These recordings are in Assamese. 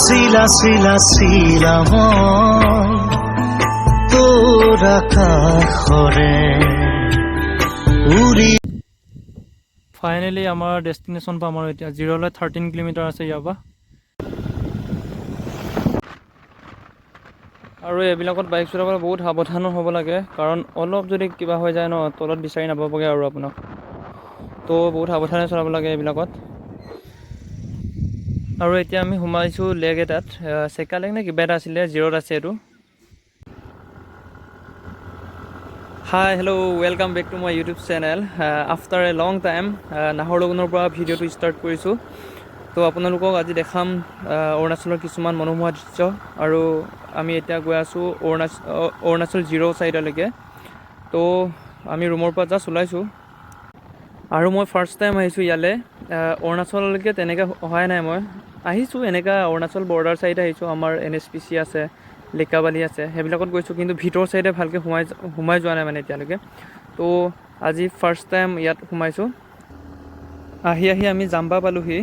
চিলা চিলা চিলা মই তোৰ আকাশৰে উৰি। ফাইনেলি আমাৰ ডেষ্টিনেশ্যন পাম আৰু এতিয়া জিৰ'লৈ 13 কিলোমিটাৰ আছে ইয়াৰ পৰা। আৰু এইবিলাকত বাইক চলাবলৈ বহুত সাৱধানো হ'ব লাগে, কাৰণ অলপ যদি কিবা হৈ যায় ন, তলত বিচাৰি নাপাবগৈ আৰু আপোনাক। তো বহুত সাৱধানে চলাব লাগে এইবিলাকত। আৰু এতিয়া আমি সোমাইছোঁ লেক এটাত, চেকা লেক নে কিবা এটা আছিলে, জিৰ'ত আছে এইটো। Hi, hello, welcome back to my YouTube channel. After a long time নাহৰলগুনৰ পৰা ভিডিঅ'টো ষ্টাৰ্ট কৰিছোঁ। তো আপোনালোকক আজি দেখাম অৰুণাচলৰ কিছুমান মনোমোহা দৃশ্য। আৰু আমি এতিয়া গৈ আছোঁ অৰুণাচল জিৰ' ছাইডলৈকে। তো আমি ৰুমৰ পৰা জাষ্ট ওলাইছোঁ আৰু মই ফাৰ্ষ্ট টাইম আহিছোঁ ইয়ালৈ। অৰুণাচললৈকে তেনেকৈ অহাই নাই। মই আহিছোঁ এনেকুৱা অৰুণাচল বৰ্ডাৰ ছাইডে আহিছোঁ, আমাৰ এনএইচপিচি আছে, লেকাবালি আছে, সেইবিলাকত গৈছোঁ, কিন্তু ভিতৰ ছাইডে ভালকৈ সোমাই সোমাই যোৱা নাই মানে এতিয়ালৈকে। তো আজি ফাৰ্ষ্ট টাইম ইয়াত সোমাইছোঁ। আহি আহি আমি জাম্বা পালোহি।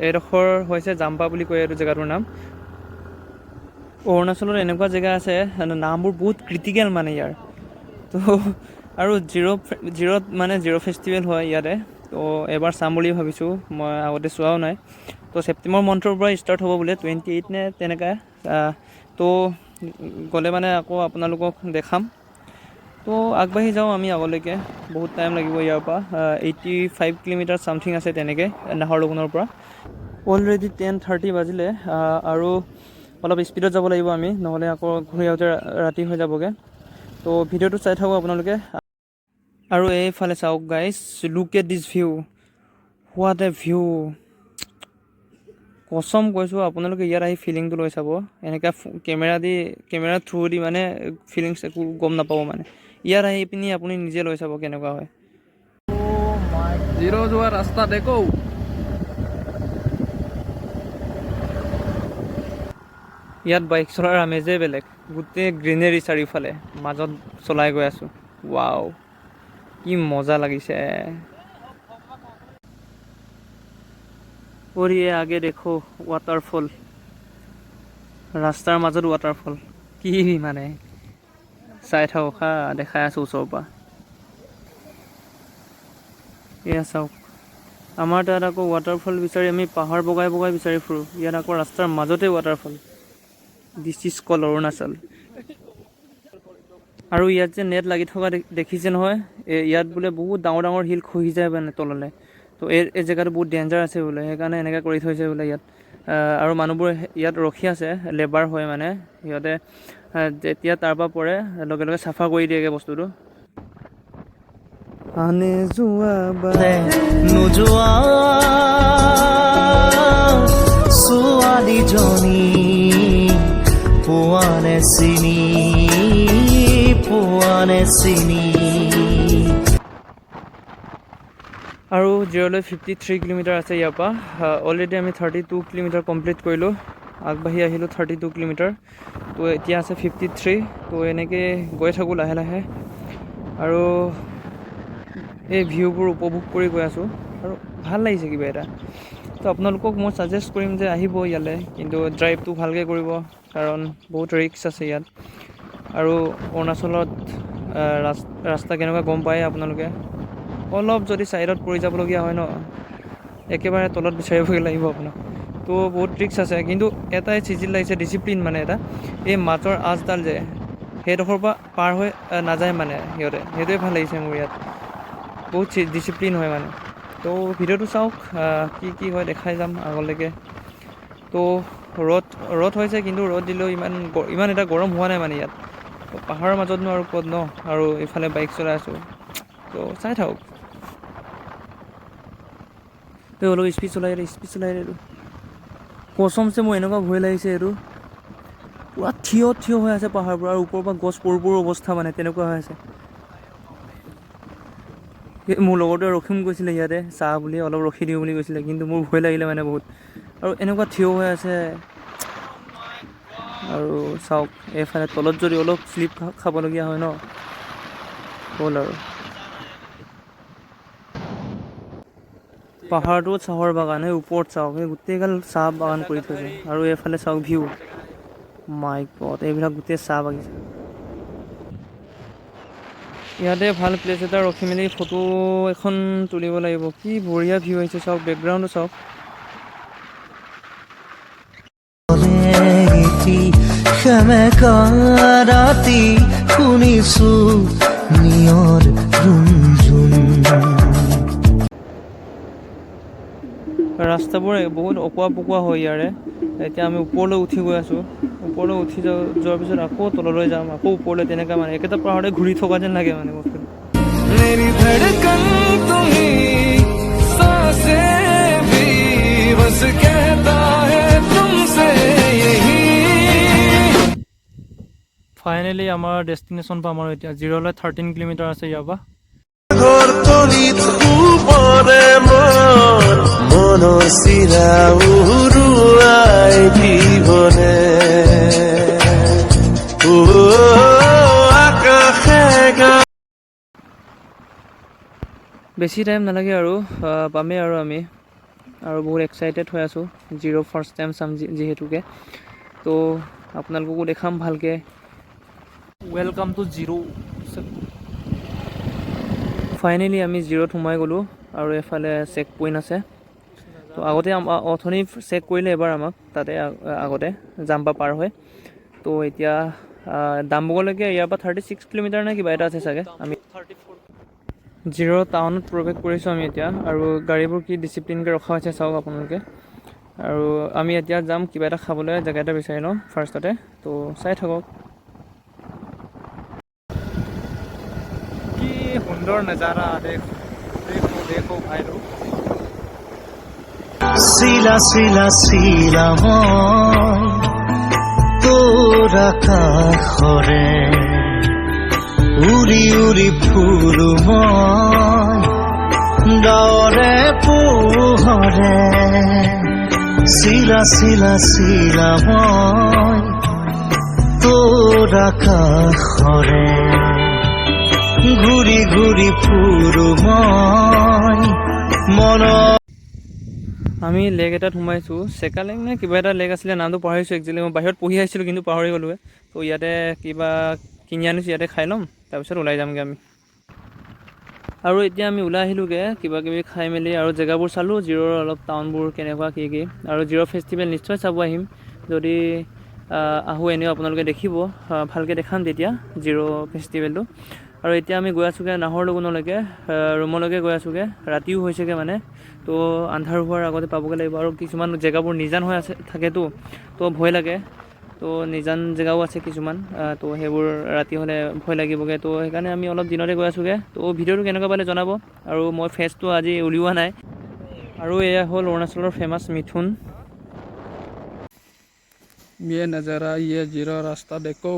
এইডোখৰ হৈছে জাম্বা বুলি কয় এইটো জেগাটোৰ নাম। অৰুণাচলত এনেকুৱা জেগা আছে, নামবোৰ বহুত ক্ৰিটিকেল মানে ইয়াৰ। তো আৰু জিৰ'ত মানে জিৰ' ফেষ্টিভেল হয় ইয়াতে। তো এবাৰ চাম বুলি ভাবিছোঁ, মই আগতে চোৱাও নাই। তো ছেপ্টেম্বৰ মান্থৰ পৰা ষ্টাৰ্ট হ'ব বোলে, 28 নে তেনেকুৱা। তো গ'লে মানে আকৌ আপোনালোকক দেখাম। তো আগবাঢ়ি যাওঁ আমি আগলৈকে, বহুত টাইম লাগিব। ইয়াৰ পৰা 85 কিলোমিটাৰ ছামথিং আছে তেনেকৈ নাহৰলগুনৰ পৰা। অলৰেডি 10:30 বাজিলে আৰু অলপ স্পীডত যাব লাগিব আমি, নহ'লে আকৌ ঘূৰি আহোঁতে ৰাতি হৈ যাবগৈ। তো ভিডিঅ'টো চাই থাকক আপোনালোকে। আৰু এইফালে চাওক guys, look at this view, what a view! কচম কৈছোঁ, আপোনালোকে ইয়াত আহি ফিলিংটো লৈ চাব। এনেকুৱা কেমেৰা থ্ৰু দি মানে ফিলিংছ একো গম নাপাব। মানে ইয়াত আহি পিনি আপুনি নিজে লৈ চাব কেনেকুৱা হয়। জিৰ' যোৱা ৰাস্তা দেখো। ইয়াত বাইক চলাৰ আমেজেই বেলেগ। গোটেই গ্ৰীনেৰী চাৰিওফালে, মাজত চলাই গৈ আছোঁ। ৱাও, কি মজা লাগিছে! और ये आगे देखो, ৱাটাৰফল, ৰাস্তাৰ মাজত ৱাটাৰফল। কি মানে চাই থাকক হা, দেখাই আছোঁ ওচৰৰ পৰা। এয়া চাওক, আমাৰ তাত আকৌ ৱাটাৰফল বিচাৰি আমি পাহাৰ বগাই বগাই বিচাৰি ফুৰোঁ, ইয়াত আকৌ ৰাস্তাৰ মাজতে waterfall. This is call Arunachal. আৰু ইয়াত যে নেট লাগি থকা দেখিছে নহয়, ইয়াত বোলে বহুত ডাঙৰ ডাঙৰ শিল খহি যায় মানে তললৈ। তো এই এই জেগাটো বহুত ডেঞ্জাৰ আছে বোলে, সেইকাৰণে এনেকৈ কৰি থৈছে বোলে ইয়াত। আৰু মানুহবোৰ ইয়াত ৰখি আছে, লেবাৰ হয় মানে সিহঁতে। যেতিয়া তাৰ পৰা পৰে, লগে লগে চাফা কৰি দিয়েগৈ বস্তুটো। আনে যোৱা নোযোৱা ছোৱালীজনী পোৱানে চিনি, পোৱানে চিনি? আৰু জিৰ'লৈ 53 কিলোমিটাৰ আছে ইয়াৰ পৰা। অলৰেডি আমি 32 কিলোমিটাৰ কমপ্লিট কৰিলোঁ, আগবাঢ়ি আহিলোঁ 32 কিলোমিটাৰ। তো এতিয়া আছে 53। তো এনেকৈ গৈ থাকোঁ লাহে লাহে আৰু এই ভিউবোৰ উপভোগ কৰি গৈ আছোঁ আৰু ভাল লাগিছে কিবা এটা। তো আপোনালোকক মই ছাজেষ্ট কৰিম যে আহিব ইয়ালৈ, কিন্তু ড্ৰাইভটো ভালকৈ কৰিব, কাৰণ বহুত ৰিস্ক আছে ইয়াত। আৰু অৰুণাচলত ৰাস্তা কেনেকুৱা গম পায় আপোনালোকে। অলপ যদি ছাইডত পৰি যাবলগীয়া হয় ন, একেবাৰে তলত বিচাৰিবগৈ লাগিব আপোনাক। তো বহুত ৰিস্ক আছে, কিন্তু এটাই চিজিল লাগিছে, ডিচিপ্লিন মানে এটা। এই মাজৰ আঁচডাল যে, সেইডোখৰৰ পৰা পাৰ হৈ নাযায় মানে সিহঁতে, সেইটোৱে ভাল লাগিছে মোৰ ইয়াত। বহুত ডিচিপ্লিন হয় মানে। তো ভিডিঅ'টো চাওক, কি কি হয় দেখাই যাম আগলৈকে। তো ৰ'দ ৰ'দ হৈছে, কিন্তু ৰ'দ দিলেও ইমান ইমান এটা গৰম হোৱা নাই মানে ইয়াত। তো পাহাৰৰ মাজতনো আৰু ক'ত ন, আৰু এইফালে বাইক চলাই আছোঁ। তো চাই থাকক। এই অলপ স্পীড চলাই দে, স্পীড চলাই দে এইটো। কচমছে মোৰ এনেকুৱা ভয় লাগিছে, এইটো পূৰা থিয় থিয় হৈ আছে পাহাৰবোৰ আৰু ওপৰৰ পৰা গছ পৰো পৰো অৱস্থা, মানে তেনেকুৱা হৈ আছে। এই মোৰ লগৰটোৱে ৰখিম কৈছিলে ইয়াতে, চাহ বুলি অলপ ৰখি দিওঁ বুলি কৈছিলে, কিন্তু মোৰ ভয় লাগিলে মানে বহুত। আৰু এনেকুৱা থিয় হৈ আছে। আৰু চাওক, এইফালে তলত যদি অলপ শ্লিপ খাবলগীয়া হয় ন, হ'ল আৰু। পাহাৰটোত চাহৰ বাগান। সেই ওপৰত চাওক, সেই গোটেইগাল চাহ বাগান কৰি থৈছে। আৰু এইফালে চাওক ভিউ, মাই গড, এইবিলাক গোটেই চাহ বাগিচা। ইয়াতে ভাল প্লেচ এটা ৰখি মেলি ফটো এখন তুলিব লাগিব। কি বঢ়িয়া ভিউ আহিছে চাওক, বেকগ্ৰাউণ্ডটো চাওক। এটি সেমেকা ৰাতি শুনিছো নিয়ৰ ৰুণঝুণ। ৰাস্তাবোৰ বহুত অকোৱা পকোৱা হয় ইয়াৰে। এতিয়া আমি ওপৰলৈ উঠি গৈ আছোঁ। ওপৰলৈ উঠি যোৱাৰ পিছত আকৌ তললৈ যাম, আকৌ ওপৰলৈ, তেনেকুৱা মানে একেটা পাহাৰতে ঘূৰি থকা যেন লাগে মানে বস্তুটো। मेरी धड़कन तुम्ही, सांसें भी बस कहता है तुमसे यही। ফাইনেলি আমাৰ ডেষ্টিনেশ্যন পাম আৰু এতিয়া জিৰ'লৈ 13 কিলোমিটাৰ আছে ইয়াৰ পৰা। ঘৰ তলিত শুবৰে মন, মনৰ চিৰা উৰুৱাই দিবনে? ও আকাশে গা বেছি টাইম নালাগে আৰু পামেই আৰু আমি। আৰু বহুত এক্সাইটেড হৈ আছোঁ, জিৰ' ফাৰ্ষ্ট টাইম চাম যিহেতুকে। তো আপোনালোককো দেখাম ভালকৈ। Welcome to Ziro. Finally আমি জিৰ'ত সোমাই গ'লোঁ আৰু এফালে চেক পইণ্ট আছে। তো আগতে অথনি চেক কৰিলে এবাৰ আমাক তাতে আগতে জাম্পা পাৰ হৈ। তো এতিয়া ডাম্বুকলৈকে ইয়াৰ পৰা 36 কিলোমিটাৰ নে কিবা এটা আছে চাগে। আমি জিৰ' টাউনত প্ৰৱেশ কৰিছোঁ আমি এতিয়া। আৰু গাড়ীবোৰ কি ডিচিপ্লিনকৈ ৰখা হৈছে চাওক আপোনালোকে। আৰু আমি এতিয়া যাম কিবা এটা খাবলৈ, জেগা এটা বিচাৰি লওঁ ফাৰ্ষ্টতে। তো চাই থাকক কি সুন্দৰ नज़ारा। देखो देखो देखो भाई लोग। চিলা চিলা চিলা মই তোৰ আকাশৰে উৰি উৰি ফুৰো মই ডাৱৰে পোহৰে। চিলা চিলা চিলা মই তোৰ আকাশৰে ঘূৰি ঘূৰি ফুৰো মই মনৰ আমি লেক এটাত সোমাইছোঁ, চেকা লেক নে কিবা এটা লেক আছিলে, নামটো পাহৰিছোঁ। একচুৱেলি মই বাহিৰত পঢ়ি আহিছিলোঁ, কিন্তু পাহৰি গ'লোৱে। তো ইয়াতে কিবা কিনি আনিছোঁ, ইয়াতে খাই ল'ম, তাৰপিছত ওলাই যামগৈ আমি। আৰু এতিয়া আমি ওলাই আহিলোঁগৈ কিবা কিবি খাই মেলি আৰু জেগাবোৰ চালোঁ, জিৰ'ৰ অলপ টাউনবোৰ কেনেকুৱা কি কি। আৰু জিৰ' ফেষ্টিভেল নিশ্চয় চাব আহিম যদি আহোঁ। এনেও আপোনালোকে দেখিব, ভালকৈ দেখাম তেতিয়া জিৰ' ফেষ্টিভেলটো। আৰু এতিয়া আমি গৈ আছোঁগৈ নাহৰ লগুণলৈকে, ৰুমলৈকে গৈ আছোঁগৈ। ৰাতিও হৈছেগৈ মানে, তো আন্ধাৰ হোৱাৰ আগতে পাবগৈ লাগিব। আৰু কিছুমান জেগাবোৰ নিজান হৈ আছে থাকেতো, তো ভয় লাগে। তো নিজান জেগাও আছে কিছুমান, তো সেইবোৰ ৰাতি হ'লে ভয় লাগিবগৈ। তো সেইকাৰণে আমি অলপ দিনতে গৈ আছোঁগৈ। তো ভিডিঅ'টো কেনেকুৱা পালে জনাব। আৰু মই ফেচটো আজি উলিওৱা নাই। আৰু এয়া হ'ল অৰুণাচলৰ ফেমাছ মিথুন। ये नज़ारा, ये जीरो रास्ता देखो।